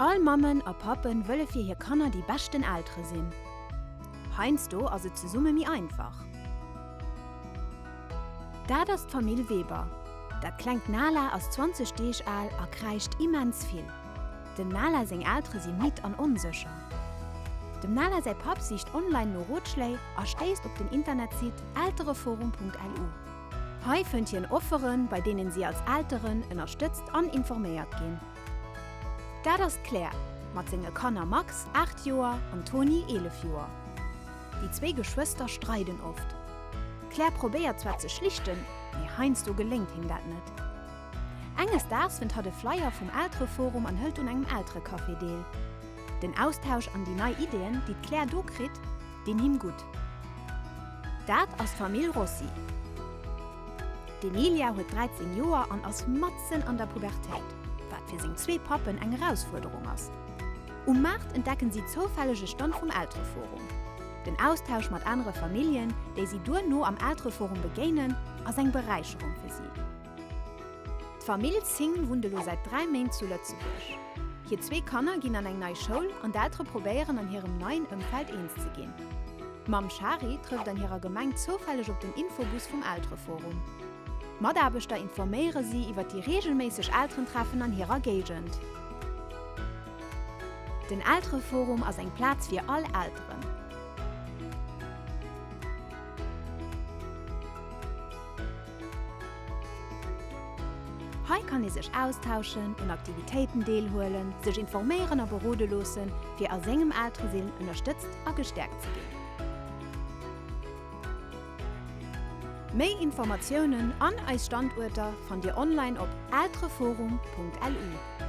All Mammen a Pappen wëlle fir hir Kanner déi beschten Eltere sinn. Heiansdo ass et zesumme méi einfach. Dat ass d'Famill Weber. Dat klengt Nala ass 20 Deeg al a kräischt immens vill. Dem Nala seng Eltere si midd an onsécher. Dem Nala säi Papp sicht online no Rotschléi a stéisst op den Internetsite eltereforum.lu. Hei fënnt hien Offeren, bei deenen si als Elteren ënnerstëtzt an informéiert ginn. Dat ass d'Claire mat senge Kanner Max, 8 Joer, an Tony, 11 Joer. Déi zwéi Geschwëster streiden oft. D'Claire probéiert zwar ze schlichten, mee heiansdo geléngt him dat net. Enges Daags fënnt hatt e Flyer vum Eltereforum an hëlt un engem Elterecafé deel. Den Austausch an déi nei Ideeën, déi d'Claire do kritt, dinn him gutt. Dat ass d'Famill Rossi. D'Emilia huet 13 Joer an ass matzen an der Pubertéit, wat fir seng zwee Pappen eng Erausfuerderung ass. Um Maart entdecken si zoufälleg e Stand vum Eltereforum. Den Austausch mat anere Familljen, déi si duerno am Eltereforum begéinen, ass eng Beräicherung fir si. D'Famill Singh wunnt elo säit 3 Méint zu Lëtzebuerg. Hir zwee Kanner ginn an eng nei Schoul an d'Eltere probéieren an hirem neien Ëmfeld eens ze ginn. D'Mamm Shari trëfft an hirer Gemeng zoufälleg op den Infobus vum Eltereforum. D'Mataarbechter informéiere si iwwer déi reegelméisseg Elterentreffen an hirer Géigend. Den Eltereforum ass eng Plaz fir all Elteren. Hei kann ee sech austauschen, un Aktivitéiten deelhuelen, sech informéieren a berode loossen, fir a sengem Elteresinn ënnerstëtzt a gestäerkt ze ginn. Méi Informatiounen an eis Standuerter fannt Dir online op eltereforum.lu.